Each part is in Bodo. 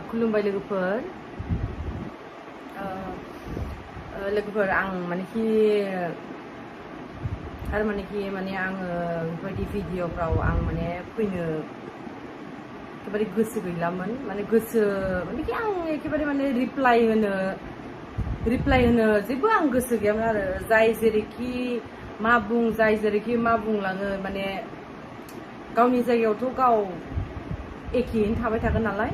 खुलुमबाय लोगोफोर आं मानेखि माने आङो बेबायदि भिडिअफ्राव आं माने फैनो एखेबारे गोसो गैलामोन माने मानेखि आं एखेबारे माने रिप्लाइ होनो जेबो आं गोसो गैयामोन आरो जाय जेरैखि मा बुंलाङो माने गावनि जायगायावथ' गाव एखेयैनो थाबाय थागोन नालाय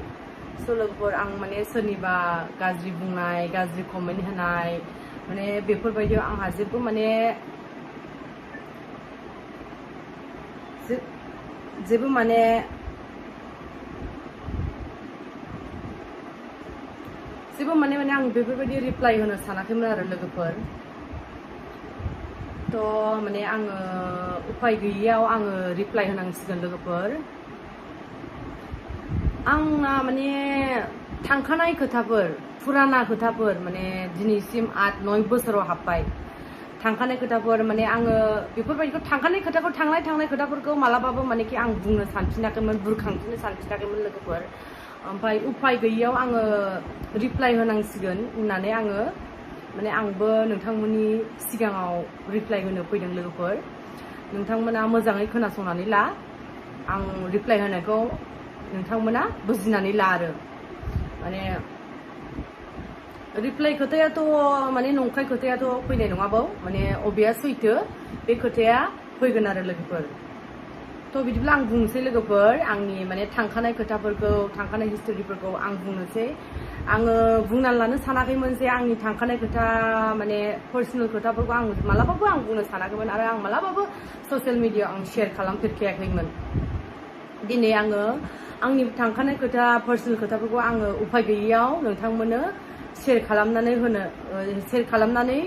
स' लोगोफोर आं माने सोरनिबा गाज्रि बुंनाय गाज्रि कमेन्ट होनाय माने बेफोरबायदियाव आंहा जेबो माने आं बेफोरबायदि रिप्लाइ होनो सानाखैमोन आरो लोगोफोर थ' माने आङो उफाय गैयैयाव आङो रिप्लाइ होनांसिगोन लोगोफोर आंना माने थांखानाय खोथाफोर फुराना खोथाफोर माने दिनैसिम 8-9 बोसोराव हाबबाय थांखानाय खोथाफोर माने आङो बेफोरबायदिखौ थांखानाय खोथाफोरखौ मालाबाबो मानेखि आं बुंनो सानफिनाखैमोन बुरखांफिननो सानफिनाखैमोन लोगोफोर ओमफ्राय उफाय गैयैयाव आङो रिप्लाइ होनांसिगोन होननानै आङो माने आंबो नोंथांमोननि सिगाङाव रिप्लाइ होनो फैदों लोगोफोर नोंथांमोना मोजाङै खोनासंनानै ला आं रिप्लाइ होनायखौ नोंथांमोना बुजिनानै ला आरो माने रिप्लाइ खोथायाथ' माने नंखाय खोथायाथ' फैनाय नङाबाव माने अबेया सैथो बे खोथाया फैगोन आरो लोगोफोर थ' बिदिब्ला आं बुंनोसै लोगोफोर आंनि माने थांखानाय खोथाफोरखौ थांखानाय हिस्ट'रिफोरखौ आं बुंनोसै आङो बुंनानै लानो सानाखैमोन जे आंनि थांखानाय खोथा माने पार्सनेल खोथाफोरखौ आं मालाबाबो आं बुंनो सानाखैमोन आरो आं मालाबाबो ससियेल मिडियाआव आं शेयार खालामफेरखायाखैमोन दिनै आङो आंनि थांखानाय खोथा पार्सनेल खोथाफोरखौ आङो उफाय गैयैयाव नोंथांमोननो शेयार खालामनानै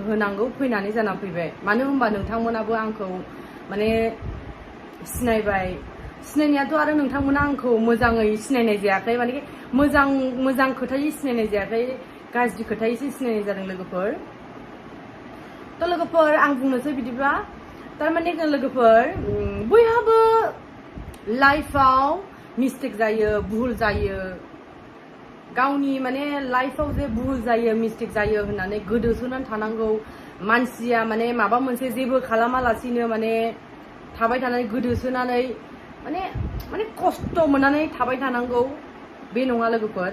होनांगौ फैनानै जाना फैबाय मानो होनबा नोंथांमोनाबो आंखौ माने सिनायनायाथ' आरो नोंथांमोना आंखौ मोजाङै सिनायनाय जायाखै माने मोजां खोथायै सिनायनाय जायाखै गाज्रि खोथायैसो सिनायनाय जादों लोगोफोर थ' लोगोफोर आं बुंनोसै बिदिब्ला थारमाने लोगोफोर बयहाबो लाइफआव मिस्टेक जायो भुल जायो गावनि माने लाइफआव जे भुल जायो मिस्टेक जायो होननानै गोदोसोनानै थानांगौ मानसिया माने माबा मोनसे जेबो खालामालासिनो माने थाबाय थानानै गोदोसोनानै माने खस्थ' मोननानै थाबाय थानांगौ बे नङा लोगोफोर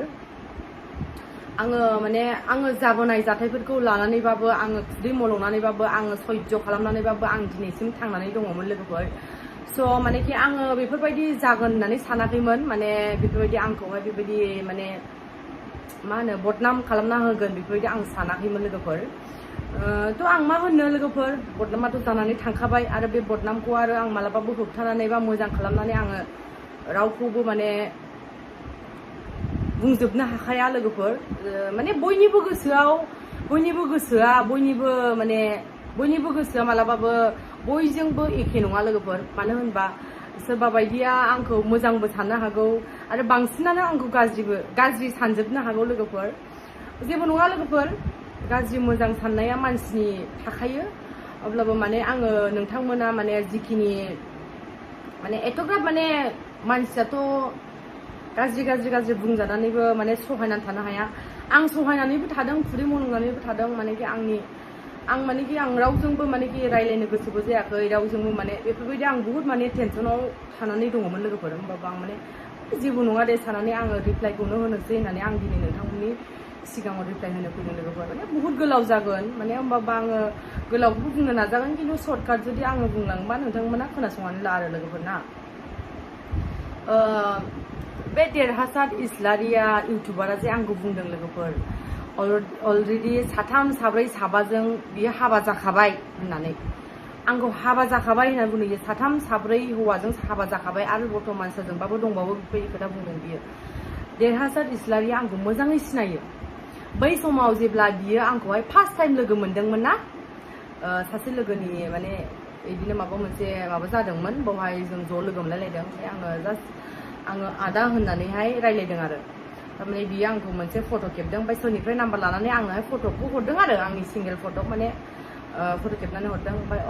आङो जाबोनाय जाथायफोरखौ लानानैबाबो आङो खुदै मल'नानैबाबो आङो सयज' खालामनानैबाबो आं दिनैसिम थांनानै दङमोन लोगोफोर स' मानेखि आङो बेफोरबायदि जागोन होननानै सानाखैमोन माने बेफोरबायदि आंखौहाय बेबायदि माने मा होनो बदनाम खालामना होगोन बेफोरबायदि आं सानाखैमोन लोगोफोर थ' आं मा होननो लोगोफोर बदनामाथ' जानानै थांखाबाय आरो बे बदनामखौ आरो आं मालाबाबो होबथानानै बा मोजां खालामनानै आङो रावखौबो माने बुंजोबनो हाखाया लोगोफोर माने बयनिबो गोसोआ मालाबाबो बयजोंबो एखे नङा लोगोफोर मानो होनबा सोरबा बायदिया आंखौ मोजांबो साननो हागौ आरो बांसिनानो आंखौ गाज्रि सानजोबनो हागौ लोगोफोर जेबो नङा लोगोफोर गाज्रि मोजां साननाया मानसिनि थाखायो अब्लाबो माने आङो नोंथांमोना माने जिखिनि माने एथ'ग्राब माने मानसियाथ' गाज्रि बुंजानानैबो माने सहायनानै थानो हाया आं सहायनानैबो थादों खुदै मनंनानैबो थादों मानेखि आं रावजोंबो मानेखि रायलायनो गोसोबो जायाखै रावजोंबो माने बेफोरबायदि आं बुहुत माने टेनसनाव थानानै दङमोन लोगोफोर होमबाबो आं माने जेबो नङा दे साननानै आङो रिप्लाइखौनो होनोसै होननानै आं दिनै नोंथांमोननि सिगाङाव रिप्लाइ होनो फैदों लोगोफोर माने बुहुत गोलाव जागोन माने होमबाबो आङो गोलावखौबो बुंनो नाजागोन खिन्थु सर्टकाट जुदि आङो बुंलांबा नोंथांमोना खोनासंनानै ला आरो लोगोफोर ना बे देरहासार इस्लारिया इउटुबारा जे आंखौ बुंदों लोगोफोर अलरेडि 3, 4, 5जों बियो हाबा जाखाबाय होननानै आंखौ हाबा जाखाबाय होननानै बुंदों 3, 4 हौवाजों हाबा जाखाबाय आरो बर्थमान सोरजोंबाबो दंबावो बेफोरबायदि खोथा बुंदों बियो देरहासार इस्लारिया आंखौ मोजाङै सिनायो बै समाव जेब्ला बियो आंखौहाय फार्स्ट टाइम लोगो मोनदोंमोन ना सासे लोगोनि माने बिदिनो माबा जादोंमोन बेवहाय जों ज' लोगो मोनलायलायदों ओमफ्राय आङो आदा होननानैहाय रायलायदों आरो थारमाने बियो आंखौ मोनसे फट' खेबदों ओमफ्राय सोरनिफ्राय नाम्बार लानानै आंनोहाय फट'खौ हरदों आरो आंनि सिंगेल फट' माने फट' खेबनानै हरदों ओमफ्राय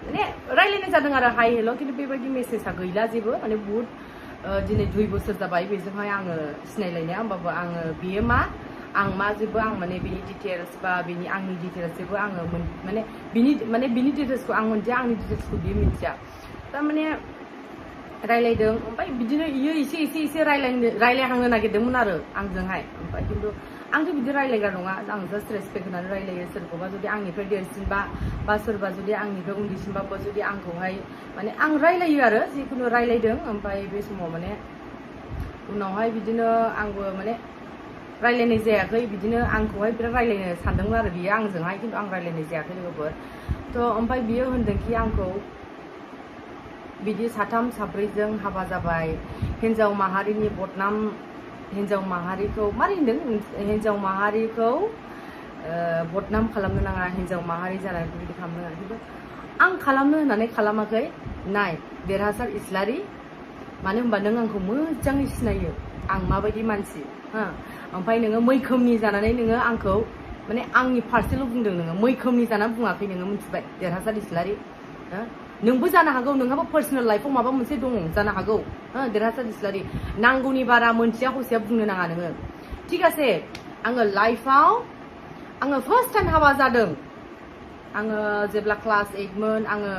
माने रायलायनाय जादों आरो हाय हेल' खिन्थु बेबायदि मेसेजआ गैला जेबो माने बुहुत दिनै 2 बोसोर जाबाय बेजोंहाय आङो सिनायलायनाया होमबाबो आङो बियो मा आं मा जेबो आं माने बिनि डिटेल्स बा बिनि आंनि डिटेल्स जेबो आङो माने बिनि डिटेल्सखौ आं मोनथिया आंनि डिटेल्सखौ बियो मिथिया थारमाने रायलायदों ओमफ्राय बिदिनो इयो एसे रायलायहांनो नागिरदोंमोन आरो आंजोंहाय ओमफ्राय खिन्थु आंथ' बिदि रायलायग्रा नङा आं जास्ट रेसपेक्ट होनानै रायलायो सोरखौबा जुदि आंनिफ्राय देरसिनबा बा सोरबा जुदि आंनिफ्राय उन्दैसिनबाबो जुदि आंखौहाय माने आं रायलायो आरो जिखुनु रायलायदों ओमफ्राय बे समाव माने उनावहाय बिदिनो आंबो माने रायलायनाय जायाखै बिदिनो आंखौहाय बिराद रायलायनो सानदोंमोन आरो बियो आंजोंहाय खिन्थु आं रायलायनाय जायाखै लोगोफोर थ' ओमफ्राय बियो होनदोंखि आंखौ बिदि 3 4जों हाबा जाबाय हिन्जाव माहारिनि बदनाम हिन्जाव माहारिखौ मारै होनदों हिन्जाव माहारिखौ बदनाम खालामनो नाङा हिन्जाव माहारि जानानै बिदि खालामनो नाङा खिन्थु आं खालामनो होननानै खालामाखै नाय देरहासार इस्लारि मानो होनबा नों आंखौ मोजाङै सिनायो आं माबायदि मानसि हो ओमफ्राय नोङो मैखोमनि जानानै नोङो आंखौ माने आंनि फारसेल' बुंदों नोङो मैखोमनि जानानै बुङाखै नोङो मिथिबाय देरहासार इस्लारि नोंबो जानो हागौ नोंहाबो पार्सनेल लाइफआव माबा मोनसे दङ जानो हागौ देरहासार इस्लारि नांगौनि बारा मोनथिया हसिया बुंनो नाङा नोङो ठीक आसे आङो लाइफआव आङो फार्स्ट टाइम हाबा जादों आङो जेब्ला क्लास 8 मोन आङो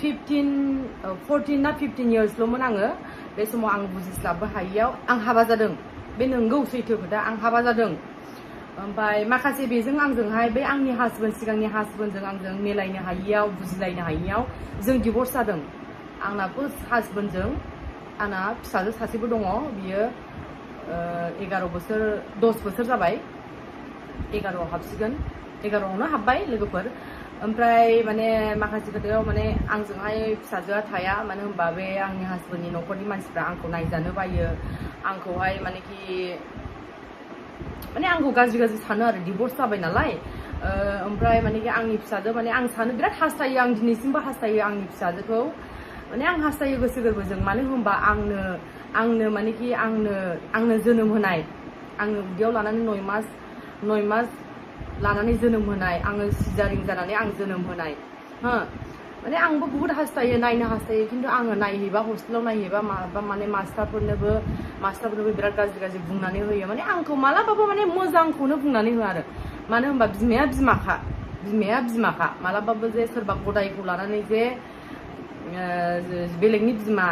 14 ना 15 इयार्सल'मोन आङो बे समाव आं बुजिस्लाबनो हायियाव आं हाबा जादों बे नंगौ सैथो खोथा आं हाबा जादों ओमफ्राय माखासे बेजों आंजोंहाय बे आंनि हासबेन्ड सिगांनि हासबेन्डजों आंजों मिलायनो हायियाव बुजिलायनो हायियाव जों डिभर्स जादों आंनाबो हासबेन्डजों आंना फिसाजो सासेबो दङ बियो 11 बोसोर 10 बोसोर जाबाय 11आव हाबसिगोन 11आवनो हाबबाय लोगोफोर ओमफ्राय माने माखासे खोथायाव माने आंजोंहाय फिसाजोआ थाया मानो होनबा बे आंनि हासबेन्डनि न'खरनि मानसिफ्रा आंखौ नायजानो बायो आंखौहाय माने आंखौ गाज्रि सानो आरो डिभर्स जाबाय नालाय ओमफ्राय मानेकि आंनि फिसाजो माने आं सानो बिराद हास्थायो आं दिनैसिमबो हास्थायो आंनि फिसाजोखौ माने आं हास्थायो गोसो गोरबोजों मानो होनबा आंनो मानेकि आंनो जोनोम होनाय आंनो उदैयाव लानानै 9 मास लानानै जोनोम होनाय आङो सिजारिं जानानै आं जोनोम होनाय माने आंबो बुहुत हास्थायो नायनो हास्थायो खिन्थु आङो नायहैबा हस्टेलाव नायहैबा माबा माने मास्टारफोरनोबो बिराद गाज्रि बुंनानै होयो माने आंखौ मालाबाबो माने मोजांखौनो बुंनानै होआ आरो मानो होनबा बिमाया बिमाखा मालाबाबो जे सोरबा गदायखौ लानानै जे बेलेगनि बिमा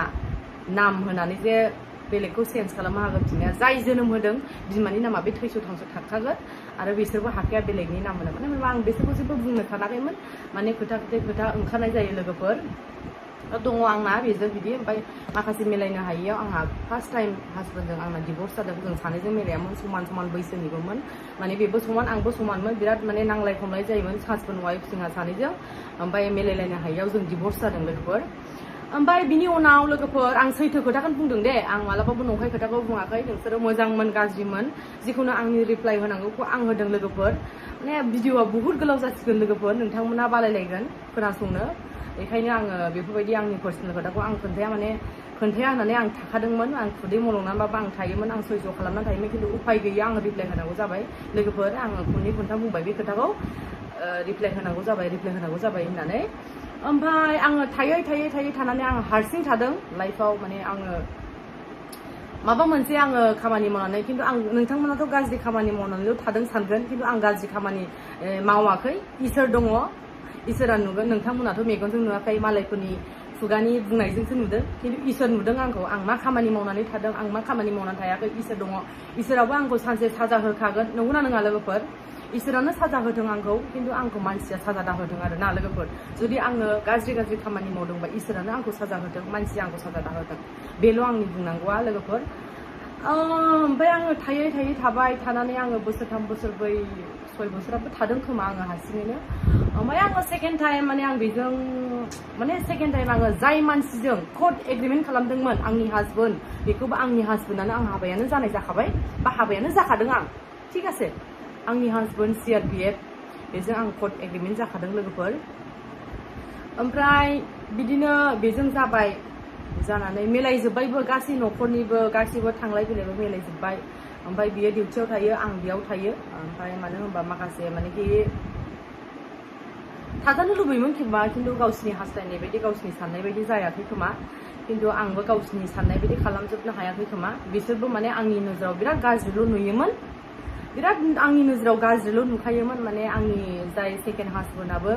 नाम होनानै जे बेलेगखौ चेन्ज खालामनो हागोन बिमाया जाय जोनोम होदों बिमानि नामा बे थैस' थांस' थाखागोन आरो बिसोरबो हाखाया बेलेगनि नाम होनो मानो होनबा आं बिसोरखौ जेबो बुंनो सानाखैमोन माने खोथा ओंखारनाय जायो लोगोफोर दङ आंना बेजों बिदि ओमफ्राय माखासे मिलायनो हायियाव आंहा फार्स्ट टाइम हासबेन्डजों आंना डिभर्स जादों जों सानैजों मिलायामोन समान बैसोनिबोमोन माने बेबो समान आंबो समानमोन बिराद माने नांलाय खमलाय जायोमोन हासबेन्ड वाइफ जोंहा सानैजों ओमफ्राय मिलायलायनो हायियाव जों डिभर्स जादों लोगोफोर ओमफ्राय बिनि उनाव लोगोफोर आं सैथो खोथाखौनो बुंदों दे आं मालाबाबो नंखाय खोथाखौ बुङाखै नोंसोरो मोजांमोन गाज्रिमोन जिखुनु आंनि रिप्लाइ होनांगौखौ आं होदों लोगोफोर माने भिडिअआ बुहुत गोलाव जासिगोन लोगोफोर नोंथांमोना बालायलायगोन खोनासंनो बेखायनो आङो बेफोरबायदि आंनि पार्सनेल खोथाखौ आं खोन्थाया होननानै आं थाखादोंमोन आं खुदै मलंनानैबाबो आं थायोमोन आं सयज' खालामनानै थायोमोन खिन्थु उफाय गैया आङो रिप्लाइ होनांगौ जाबाय लोगोफोर आङो खनथाम बुंबाय बे खोथाखौ रिप्लाइ होनांगौ जाबाय होननानै ओमफ्राय आङो थायै थानानै आङो हारसिं थादों लाइफआव माने आङो माबा मोनसे आङो खामानि मावनानै खिन्थु आं नोंथांमोनाथ' गाज्रि खामानि मावनानैल' थादों सानगोन खिन्थु आं गाज्रि खामानि मावाखै इसोर दङ इसोरा नुगोन नोंथांमोनाथ' मेगनजों नुवाखै मालायफोरनि खुगानि बुंनायजोंसो नुदों खिन्थु इसोर नुदों आंखौ आं मा खामानि मावनानै थादों आं मा खामानि मावनानै थायाखै इसोर दङ इसोराबो आंखौ सानसे साजा होखागोन नंगौना नङा लोगोफोर इसोरानो साजा होदों आंखौ खिन्थु आंखौ मानसिया साजा दाहोदों आरो ना लोगोफोर जुदि आङो गाज्रि खामानि मावदोंबा इसोरानो आंखौ साजा होदों मानसिया आंखौ साजा दाहोदों बेल' आंनि बुंनांगौआ लोगोफोर ओमफ्राय आङो थायै थाबाय थानानै आङो बोसोरथाम बोसोरब्रै 6 बोसोराबो थादों खोमा आङो हारसिङैनो ओमफ्राय आङो सेकेन्ड टाइम माने आं बेजों माने सेकेन्ड टाइम आङो जाय मानसिजों कट एग्रिमेन्ट खालामदोंमोन आंनि हासबेन्ड बेखौबो आंनि हासबेन्डआनो आं हाबायानो जानाय जाखाबाय बा हाबायानो जाखादों आं थिग आसे आंनि हासबेन्ड CRPF बेजों आं कट एग्रिमेन्ट जाखादों लोगोफोर ओमफ्राय बिदिनो बेजों जाबाय जानानै मिलायजोब्बायबो गासै न'खरनिबो गासैबो थांलाय फैलायबो मिलायजोब्बाय ओमफ्राय बियो डिउटियाव थायो आं बेयाव थायो ओमफ्राय मानो होनबा माखासे मानेकि थाजानो लुबैयोमोन खोमा खिन्थु गावसिनि हास्थायनाय बायदि गावसिनि साननाय बायदि जायाखै खोमा खिन्थु आंबो गावसिनि साननाय बायदि खालामजोबनो हायाखै खोमा बिसोरबो माने आंनि नोजोराव बिराद गाज्रिल' नुयोमोन बिराद आंनि नोजोराव गाज्रिल' नुखायोमोन माने आंनि जाय सेकेन्ड हासबेन्डआबो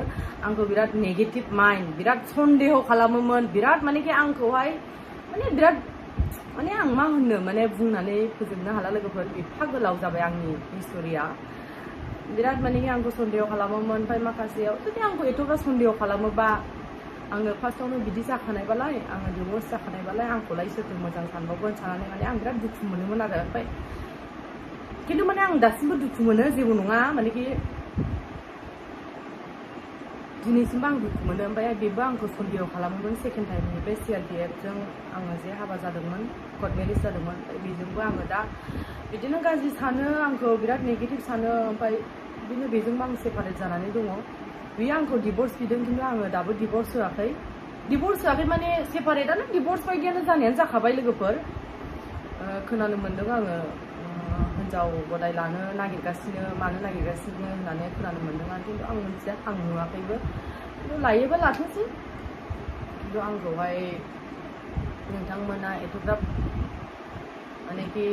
आंखौ बिराद नेगेटिभ माइन्ड बिराद सन्देह खालामोमोन बिराद मानेखि आंखौहाय माने बिराद माने आं मा होननो माने बुंनानै फोजोबनो हाला लोगोफोर एफा गोलाव जाबाय आंनि हिस्ट'रिया बिराद मानेखि आंखौ सन्देह खालामोमोन ओमफ्राय माखासेयाव जुदि आंखौ एथ'ग्राब सन्देह खालामोबा आंनो फार्स्टआवनो बिदि जाखानायबालाय आङो डिभर्स जाखानायबालाय आंखौलाय सोरथो मोजां सानबावगोन साननानै माने आं बिराद दुखु मोनोमोन आरो ओमफ्राय खिन्थु माने आं दासिमबो दुखु मोनो जेबो नङा मानेखि दिनैसिमबो आं दुखु मोनो ओमफ्राय बेबो आंखौ सन्देह खालामोमोन सेकेन्ड टाइमनिफ्राय CRPFजों आङो जे हाबा जादोंमोन कर्ट मेरिज जादोंमोन बेजोंबो आङो दा बिदिनो गाज्रि सानो आंखौ बिराद नेगेटिभ सानो ओमफ्राय बिदिनो बेजोंबो आं सेपारेट जानानै दङ बियो आंखौ डिभर्स बिदों खिन्थु आङो दाबो डिभर्स होआखै माने सेपारेटआनो डिभर्स बायदियानो जानायानो जाखाबाय लोगोफोर खोनानो मोन्दों आङो हिन्जाव गदाय लानो नागिरगासिनो मानो नागिरगासिनो होननानै खोनानो मोन्दों आरो खिन्थु आं मिथिया आं नुवाखैबो खिन्थु लायोबा लाथोंसै खिन्थु आंखौहाय नोंथांमोना एथ'ग्राब मानेखि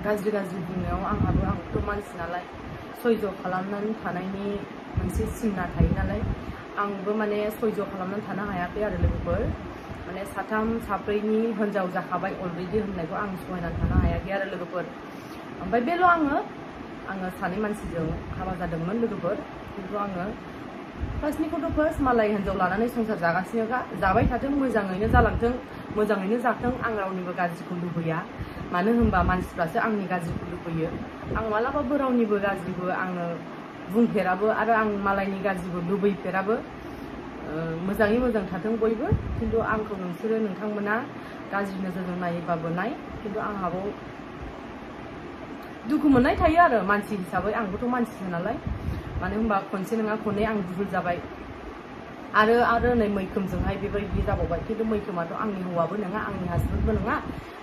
गाज्रि बुंनायाव आंथ' मानसि नालाय सयज' खालामनानै थानायनि मोनसे सिमना थायो नालाय आंबो माने सयज' खालामनानै थानो हायाखै आरो लोगोफोर माने साथाम साब्रैनि हिन्जाव जाखाबाय अलरेडि होननायखौ आं सहायनानै थानो हायाखै आरो लोगोफोर ओमफ्राय बेल' आङो सानै मानसिजों हाबा जादोंमोन लोगोफोर खिन्थु आङो फार्स्टनिखौथ' फार्स्ट मालाय हिन्जाव लानानै संसार जागासिनोखा जाबाय थाथों मोजाङैनो जालांथों मोजाङैनो जाथों आं रावनिबो गाज्रिखौ लुबैया मानो होनबा मानसिफ्रासो आंनि गाज्रिखौ लुबैयो आं मालाबाबो रावनिबो गाज्रिबो आङो बुंफेराबो आरो आं मालायनि गाज्रिबो लुबैफेराबो मोजाङै मोजां थाथों बयबो खिन्थु आंखौ नोंथांमोना गाज्रि नोजोरजों नायोबाबो नाय खिन्थु आंहाबो दुखु मोननाय थायो आरो मानसि हिसाबै आंबोथ' मानसिसो नालाय मानो होनबा खनसे नङा खननै आं भुल जाबाय आरो नै मैखोमजोंहाय बेबायदि जाबावबाय खिन्थु मैखोमाथ' आंनि हौवाबो नङा आंनि हासबेन्डबो नङा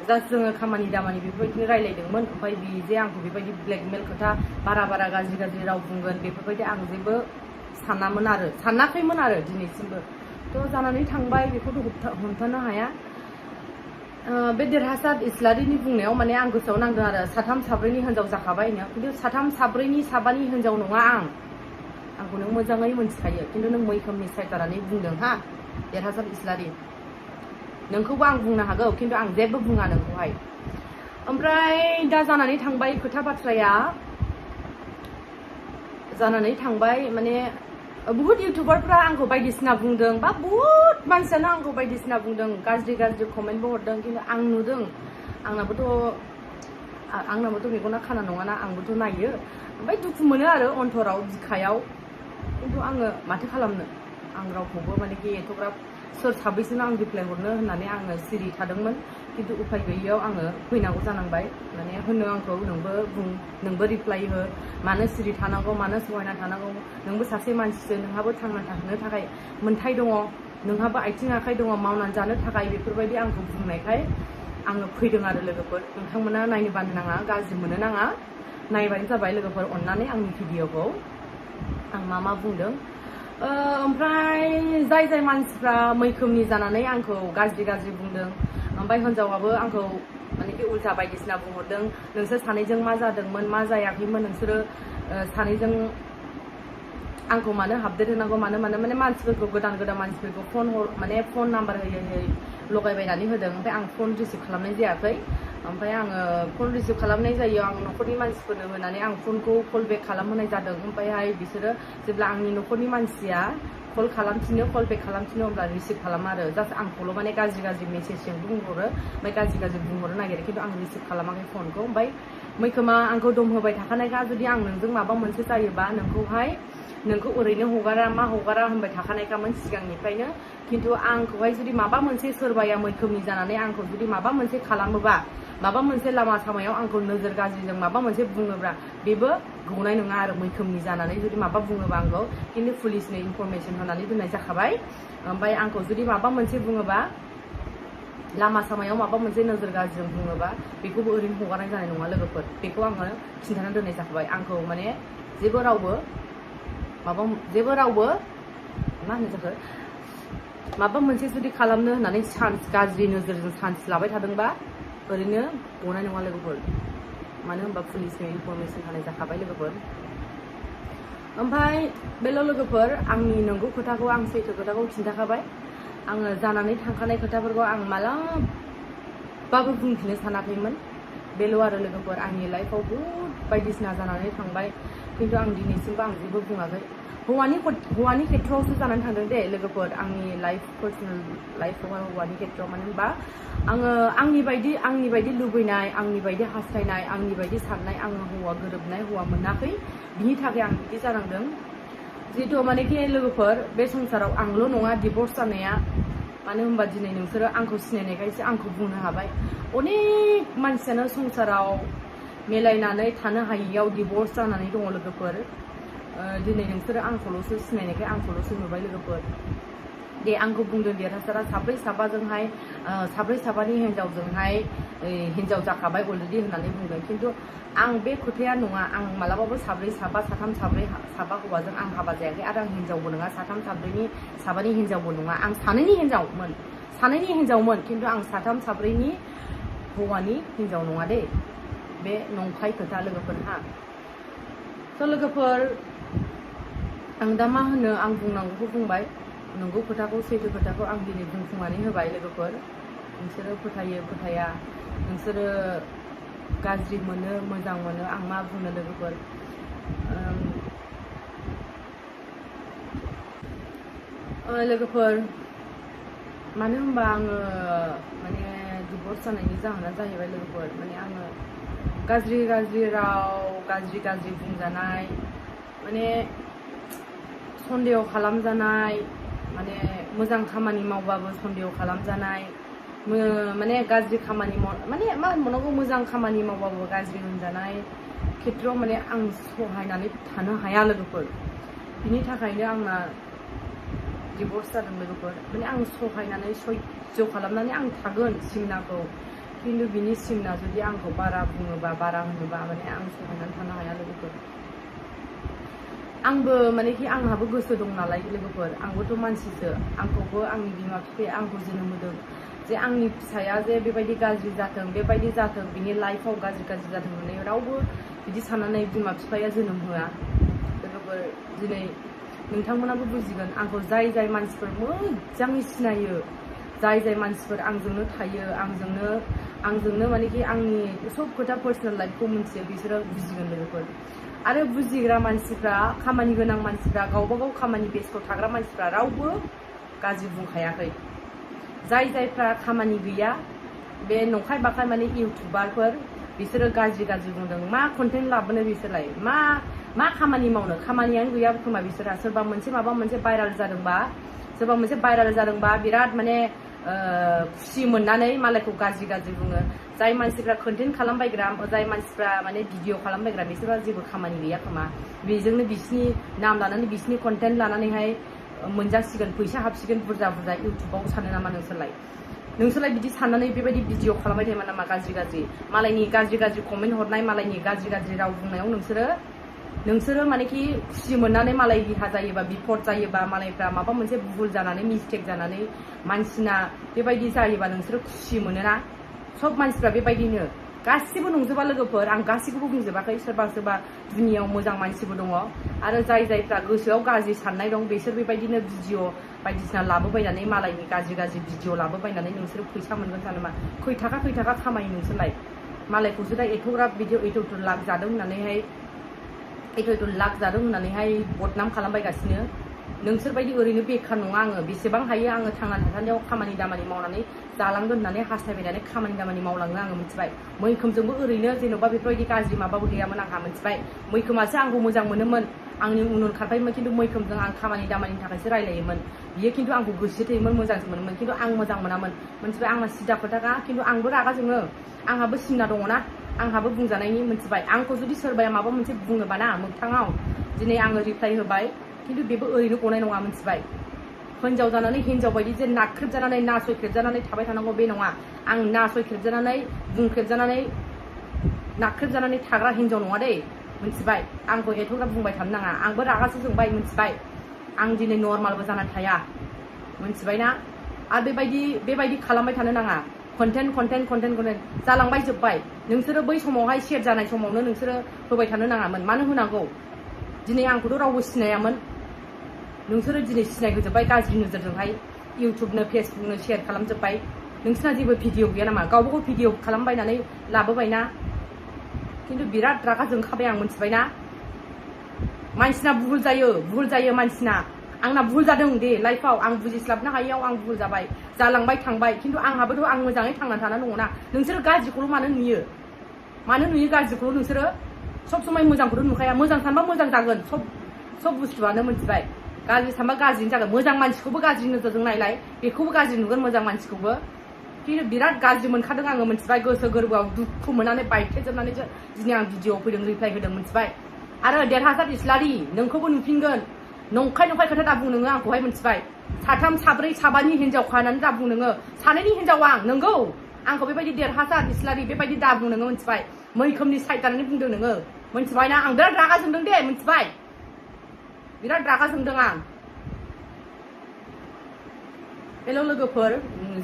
जास्ट जोङो खामानि दामानि बेफोरबायदिनो रायलायदोंमोन ओमफ्राय बे जे आंखौ बेबायदि ब्लेकमेल खोथा बारा गाज्रि राव बुंगोन बेफोरबायदि आं जेबो सानाखैमोन आरो दिनैसिमबो थ' जानानै थांबाय बेखौथ' हमथानो हाया बे देरहासार इस्लारिनि बुंनायाव माने आं गोसोआव नांदों आरो साथाम साब्रैनि हिन्जाव जाखाबायनो खिन्थु साथाम साब्रैनि साबानि हिन्जाव नङा आंखौ नों मोजाङै मोनथिखायो खिन्थु नों मैखोमनि साइड जानानै बुंदों हा देरहासार इस्लारि नोंखौबो आं बुंनो हागौ खिन्थु आं जेबो बुङा नोंखौहाय ओमफ्राय दा जानानै थांबाय खोथा बाथ्राया जानानै थांबाय माने बुहुत इउटुबारफ्रा आंखौ बायदिसिना बुंदों बा बुहुत मानसियानो आंखौ बायदिसिना बुंदों गाज्रि कमेन्टबो हरदों खिन्थु आं नुदों आंनाबोथ' मेगना खाना नङाना आंबोथ' नायो ओमफ्राय दुखु मोनो आरो अन्तराव बिखायाव खिन्थु आङो माथो खालामनो आं रावखौबो मानेखि एथ'ग्राब सोर साबैसोनो आं रिप्लाय हरनो होननानै आङो सिरि थादोंमोन खिन्थु उफाय गैयियाव आङो फैनांगौ जानांबाय माने होनो आंखौ नोंबो रिप्लाय हो मानो सिरि थानांगौ मानो सहायना थानांगौ नोंबो सासे मानसिसो नोंहाबो थांना थानो थाखाय मोन्थाय दङ नोंहाबो आथिं आखाइ दङ मावनानै जानो थाखाय बेफोरबायदि आंखौ बुंनायखाय आङो फैदों आरो लोगोफोर नोंथांमोना नायनो बानो नाङा गाज्रि मोनो नाङा नायबानो जाबाय लोगोफोर अननानै आंनि भिडिअखौ आं मा बुंदों ओमफ्राय जाय मानसिफ्रा मैखोमनि जानानै आंखौ गाज्रि बुंदों ओमफ्राय हिन्जावाबो आंखौ मानेखि उल्था बायदिसिना बुंहरदों नोंसोर सानैजों मा जादोंमोन मा जायाखैमोन नोंसोरो सानैजों आंखौ मानो आपडेट होनांगौ माने मानसिफोरखौ गोदान मानसिफोरखौ फन नाम्बार होयै लगायबायनानै होदों ओमफ्राय आं फन रिसिभ खालामनाय जायाखै ओमफ्राय आङो फन रिसिभ खालामनाय जायो आं न'खरनि मानसिफोरनो होनानै आं फनखौ कल बेक खालामहोनाय जादों ओमफ्रायहाय बिसोरो जेब्ला आंनि न'खरनि मानसिया कल बेक खालामफिनो अब्ला रिसिभ खालामा आरो जास्ट आंखौल' माने गाज्रि मेसेजजों बुंहरो ओमफ्राय गाज्रि बुंहरनो नागिरो खिन्थु आं रिसिभ खालामाखै फनखौ ओमफ्राय मैखोमा आंखौ दम होबाय थाखानायखा जुदि आं नोंजों माबा मोनसे जायोबा नोंखौ ओरैनो हगारा होनबाय थाखानायखामोन सिगांनिफ्रायनो खिन्थु आंखौहाय जुदि माबा मोनसे सोरबाया मैखोमनि जानानै आंखौ जुदि माबा मोनसे खालामोबा माबा मोनसे लामा सामायाव आंखौ नोजोर गाज्रिजों माबा मोनसे बुङोब्ला बेबो गनाय नङा आरो मैखोमनि जानानै जुदि माबा बुङोबा आंखौ खिन्थु पुलिसनो इनफरमेसन होनानै दोननाय जाखाबाय ओमफ्राय आंखौ जुदि माबा मोनसे बुङोबा लामा सामायाव माबा मोनसे नोजोर गाज्रिजों बुङोबा बेखौबो ओरैनो हगारनाय जानाय नङा लोगोफोर बेखौ आङो खिन्थानानै दोननाय जाखाबाय आंखौ माने जेबो रावबो मा होनो जाखो माबा मोनसे जुदि खालामनो होननानै चान्स गाज्रि नोजोरजों चान्स लाबाय थादोंबा ओरैनो गनाय नङा लोगोफोर मानो होनबा पुलिसनि इनफरमेसन होनाय जाखाबाय लोगोफोर ओमफ्राय बेल' लोगोफोर आंनि नंगौ खोथाखौ आं सैथो खोथाखौ खिन्थाखाबाय आङो जानानै थांखानाय खोथाफोरखौ आं मालाबाबो बुंफिननो सानाखैमोन बेल' आरो लोगोफोर आंनि लाइफआव बहुद बायदिसिना जानानै थांबाय खिन्थु आं दिनैसिमबो आं जेबो बुङाखै हौवानि खेथ्रआवसो जानानै थांदों दे लोगोफोर आंनि लाइफ पार्सनेल लाइफआवहाय हौवानि खेथ्रआव मानो होनबा आङो आंनि बायदि लुबैनाय आंनि बायदि हास्थायनाय आंनि बायदि साननाय आङो हौवा गोरोबनाय हौवा मोनाखै बिनि थाखाय आं बिदि जानांदों जिहेथु मानेखि लोगोफोर बे संसाराव आंल' नङा डिभर्स जानाया मानो होनबा दिनै नोंसोरो आंखौ सिनायनायखायसो आंखौ बुंनो हाबाय अनेक मानसियानो संसाराव मिलायनानै थानो हायियाव डिभर्स जानानै दङ लोगोफोर दिनै नोंसोरो आंखौल'सो सिनायनायखाय आंखौल'सो नुबाय लोगोफोर दे आंखौ बुंदों देरहासारा साब्रै साबानि हिन्जाव जाखाबाय अलरेडि होननानै बुंदों खिन्थु आं बे खोथाया नङा आं मालाबाबो साथाम साबा हौवाजों आं हाबा जायाखै आरो आं हिन्जावबो नङा साबानि हिन्जावबो नङा आं सानैनि हिन्जावमोन खिन्थु आं साथाम साब्रैनि हौवानि हिन्जाव नङा दे बे नंखाय खोथा लोगोफोर हा स' लोगोफोर आं दा मा होनो आं बुंनांगौखौ बुंबाय नंगौ खोथाखौ सैथो खोथाखौ आं दिनै बुंफुंनानै होबाय लोगोफोर नोंसोरो फोथायो फोथाया नोंसोरो गाज्रि मोनो मोजां मोनो आं मा बुंनो लोगोफोर लोगोफोर मानो होनबा आङो माने डिभर्स जानायनि जाहोना जाहैबाय लोगोफोर माने आङो गाज्रि राव गाज्रि बुंजानाय माने सन्देह खालामजानाय माने मोजां खामानि मावबाबो सन्देह खालामजानाय माने गाज्रि खामानि माने मा होनबावनांगौ मोजां खामानि मावबाबो गाज्रि होनजानाय खेथ्रआव माने आं सहायनानै थानो हाया लोगोफोर बिनि थाखायनो आंना डिभर्स जादों लोगोफोर माने आं सहायनानै सह्य खालामनानै आं थागोन सिमनाखौ खिन्थु बिनि सिमना जुदि आंखौ बारा बुङोबा बारा होनोबा माने आं सहायनानै थानो हाया लोगोफोर आंबो मानेखि आंहाबो गोसो दं नालाय लोगोफोर आंबोथ' मानसिसो आंखौबो आंनि बिमा बिफाया आंखौ जोनोम होदों जे आंनि फिसाया जे बेबायदि गाज्रि जाथों बेबायदि जाथों बिनि लाइफआव गाज्रि जाथों होननानै रावबो बिदि साननानै बिमा बिफाया जोनोम होआ लोगोफोर दिनै नोंथांमोनाबो बुजिगोन आंखौ जाय मानसिफोर मोजाङै सिनायो जाय मानसिफोर आंजोंनो थायो आंजोंनो मानेखि आंनि सब खोथा पार्सनेल लाइफखौ मिथियो बिसोरो बुजिगोन लोगोफोर आरो बुजिग्रा मानसिफ्रा खामानि गोनां मानसिफ्रा गावबागाव खामानि बेस्थ' थाग्रा मानसिफ्रा रावबो गाज्रि बुंखायाखै जायफ्रा खामानि गैया बे नंखाय बाखाय माने इउटुबारफोर बिसोरो गाज्रि बुंदों मा कन्टेन्ट लाबोनो बिसोरलाय मा खामानि मावनो खामानियानो गैया खोमा बिसोरहा सोरबा मोनसे माबा मोनसे भाइराल जादोंबा बिराद माने खुसि मोननानै मालायखौ गाज्रि बुङो जाय मानसिफ्रा कन्टेन्ट खालामबायग्रा जाय मानसिफ्रा माने भिडिअ खालामबायग्रा बिसोरहा जेबो खामानि गैया खोमा बेजोंनो बिसिनि नाम लानानै बिसिनि कन्टेन्ट लानानैहाय मोनजासिगोन फैसा हाबसिगोन बुरजा इउटुबाव सानो नामा नोंसोरलाय बिदि साननानै बेबायदि भिडिअ खालामबाय थायोमोन नामा गाज्रि मालायनि गाज्रि कमेन्ट हरनाय मालायनि गाज्रि राव बुंनायाव नोंसोरो मानेखि खुसि मोननानै मालाय बिहा जायोबा बिपद जायोबा मालायफ्रा माबा मोनसे भुल जानानै मिस्टेक जानानै मानसिना बेबायदि जायोबा नोंसोरो खुसि मोनोना सब मानसिफ्रा बेबायदिनो गासिबो नंजोबा लोगोफोर आं गासिखौबो बुंजोबाखै सोरबा दुनियाव मोजां मानसिबो दङ आरो जायफ्रा गोसोआव गाज्रि साननाय दं बिसोर बेबायदिनो भिडिअ बायदिसिना लाबोबायनानै मालायनि गाज्रि भिडिअ लाबोबायनानै नोंसोरो फैसा मोनगोन सानो मा खै थाखा खामायो नोंसोरलाय मालायखौसो दा एथ'ग्राब भिडिअ एथ' लाख जादों होननानैहाय बदनाम खालामबायगासिनो नोंसोरबायदि ओरैनो बेखार नङा आङो बेसेबां हायो आङो थांना थासान्दियाव खामानि दामानि मावनानै जालांगोन होननानै हास्थायबायनानै खामानि दामानि मावलाङो आङो मिथिबाय मैखोमजोंबो ओरैनो जेन'बा बेफोरबायदि गाज्रि माबाबो गैयामोन आंहा मिथिबाय मैखोमासो आंखौ मोजां मोनोमोन आंनि उन खारबायमोन खिन्थु मैखोमजों आं खामानि दामानिनि थाखायसो रायलायोमोन बियो खिन्थु आंखौ गोसो थैयोमोन मोजांसो मोनोमोन खिन्थु आं मोजां मोनामोन मिथिबाय आंना सिदा खोथाखा खिन्थु आंबो रागा जोङो आंहाबो सिमना दङना आंहाबो बुंजानायनि मिथिबाय आंखौ जुदि सोरबाया माबा मोनसे बुङोबा ना मोगथाङाव दिनै आङो रिप्लाइ होबाय खिन्थु बेबो ओरैनो गनाय नङा मिथिबाय हिन्जाव जानानै हिन्जाव बायदि जे नाख्रेबजानानै नासयख्रेबजानानै थाबाय थानांगौ बे नङा आं नासयख्रेबजानानै बुंख्रेबजानानै नाख्रेबजानानै थाग्रा हिन्जाव नङा दे मिथिबाय आंखौ एथ'ग्राब बुंबाय थानो नाङा आंबो रागासो जोंबाय मिथिबाय आं दिनै नर्मालबो जानानै थाया मोनथिबायना आरो बेबायदि खालामबाय थानो नाङा कन्टेन्ट जालांबाय जोब्बाय नोंसोरो बै समावहाय शेयार जानाय समावनो नोंसोरो होबाय थानो नाङामोन मानो होनांगौ दिनै आंखौथ' रावबो सिनायामोन नोंसोरो दिनै सिनायहोजोब्बाय गाज्रि नोजोरजोंहाय इउटुबनो फेसबुकनो शेयार खालामजोब्बाय नोंसिना जेबो भिडिअ गैया नामा गावबागाव भिडिअ खालामबायनानै लाबोबायना खिन्थु बिराद रागा जोंखाबाय आं मोनथिबायना मानसिना भुल जायो मानसिना आंना भुल जादों दे लाइफआव आं बुजिस्लाबनो हायैयाव आं भुल जाबाय जालांबाय थांबाय खिन्थु आंहाबोथ' आं मोजाङै थांनानै थाना दङना नोंसोरो गाज्रिखौल' मानो नुयो गाज्रिखौल' नोंसोरो सब समाय मोजांखौथ' नुखाया मोजां सानबा मोजां जागोन सब बुस्थुआनो मोनथिबाय गाज्रि सानबा गाज्रिनो जागोन मोजां मानसिखौबो गाज्रि नोजोरजों नायलाय बेखौबो गाज्रि नुगोन मोजां मानसिखौबो खिन्थु बिराद गाज्रि मोनखादों आङो मोनथिबाय गोसो गोरबोआव दुखु मोननानै बायफ्लेजोबनानैसो दिनै आं भिडिअ फैदों रिप्लाइ होदों मोनथिबाय आरो देरहासार इस्लारि नोंखौबो नुफिनगोन नंखाय खोथा दा बुं नोङो आंखौहाय मोनथिबाय साथाम साब्रै साबानि हिनजावखा होननानै दा बुं नोङो सानैनि हिनजाव आं नोंगौ आंखौ बेबायदि देरहासार इस्लारि बेबायदि दा बुं नोङो मोनथिबाय मैखोमनि साइड जानानै बुंदों नोङो मोनथिबायना आं बिराद रागा जोंदों दे मोनथिबाय बिराद रागा जोंदों आं हेल' लोगोफोर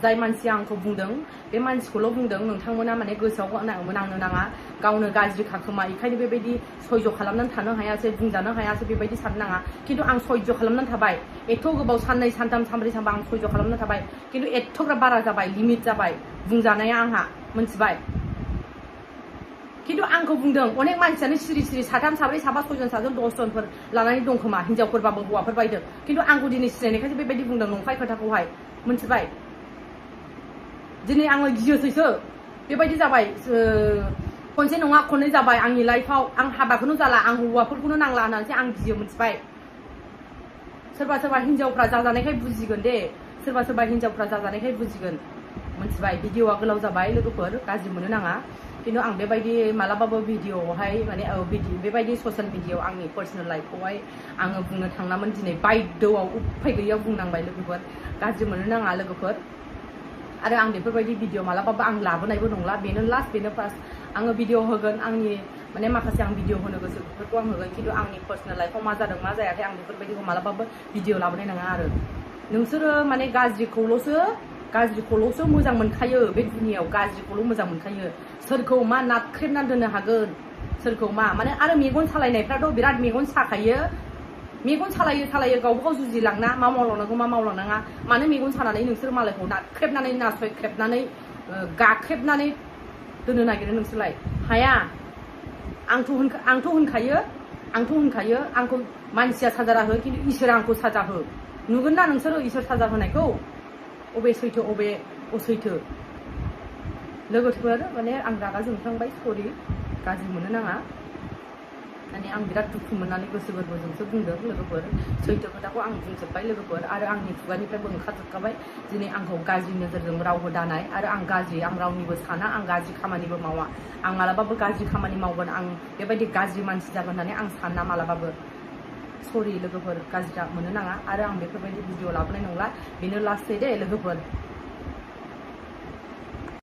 जाय मानसिया आंखौ बुंदों बे मानसिखौल' बुंदों नोंथांमोना माने गोसोआव नांनो नाङा गावनो गाज्रि खाखोमा बेखायनो बेबायदि सयज' खालामनानै थानो हायासै बुंजानो हायासै बेबायदि साननो नाङा खिन्थु आं सयज' खालामनानै थाबाय एथ' गोबाव साननै सानथाम सानब्रै सानबा आं सयज' खालामनानै थाबाय खिन्थु एथ'ग्राब बारा जाबाय लिमिट जाबाय बुंजानाया आंहा मोनथिबाय खिन्थु आंखौ बुंदों अनेक मानसियानो सिरि साथाम साब्रै साबा सयजन सातजन दसजनफोर लानानै दं खोमा हिनजावफोरबाबो हौवाफोर बायदों खिन्थु आंखौ दिनै सिनायनायखायसो बेबायदि बुंदों नंखाय खोथाखौहाय मोनथिबाय दिनै आङो गियोसैसो बेबायदि जाबाय खनसे नङा खननै जाबाय आंनि लाइफआव आं हाबाखौनो जाला आं हौवाफोरखौनो नांला होननानैसो आं गियो मोनथिबाय सोरबा हिनजावफ्रा जाजानायखाय बुजिगोन दे सोरबा हिनजावफ्रा जाजानायखाय बुजिगोन मोनथिबाय भिडिअआ गोलाव जाबाय लोगोफोर गाज्रि मोननो नाङा खिन्थु आं बेबायदि मालाबाबो भिडिअआवहाय माने बेबायदि ससियेल मिडियाआव आंनि पार्सनेल लाइफखौहाय आङो बुंनो थांनामोन दिनै बायदोआव उफाय गैयियाव बुंनांबाय लोगोफोर गाज्रि मोननो नाङा लोगोफोर आरो आं बेफोरबायदि भिडिअ मालाबाबो आं लाबोनायबो नंला बेनो लास्ट बेनो फार्स्ट आङो भिडिअ होगोन आंनि माने माखासे आं भिडिअ होनो गोसो बेफोरखौ आं होगोन खिन्थु आंनि पार्सनेल लाइफआव मा जादों मा जायाखै आं बेफोरबायदिखौ मालाबाबो भिडिअ लाबोनाय नङा आरो नोंसोरो माने गाज्रिखौल'सो मोजां मोनखायो बे दुनियाव गाज्रिखौल' मोजां मोनखायो सोरखौ मा नाख्रेबना दोननो हागोन सोरखौ मा माने आरो मेगन सालायनायफ्राथ' बिराद मेगन साखायो मेगन सालायो गावबागाव जुजिलांना मा मावलांनांगौ मा मावलांनाङा मानो मेगन सानानै नोंसोर मालायखौ नाख्रेबनानै नासयख्रेबनानै गाख्रेबनानै दोननो नागिरो नोंसोरलाय हाया आंथ' होनखायो आंखौ मानसिया साजा हो खिन्थु इसोरा आंखौ साजा हो नुगोन ना नोंसोरो इसोर साजा होनायखौ अबे सैथो अबे असैथो लोगोफोर माने आं रागा जोंफ्लांबाय सरि गाज्रि मोननो नाङा माने आं बिराद दुखु मोननानै गोसो गोरबोजोंसो बुंदों लोगोफोर सैथो खोथाखौ आं बुंजोब्बाय लोगोफोर आरो आंनि खुगानिफ्रायबो ओंखारजोबखाबाय दिनै आंखौ गाज्रि नोजोरजों रावबो दानाय आरो आं रावनिबो साना आं गाज्रि खामानिबो मावा आं मालाबाबो गाज्रि खामानि मावगोन आं बेबायदि गाज्रि मानसि जागोन होननानै आं साना मालाबाबो सरि लोगोफोर गाज्रि मोननो नाङा आरो आं बेफोरबायदि भिडिअ लाबोनाय नंला बेनो लास्ट दे लोगोफोर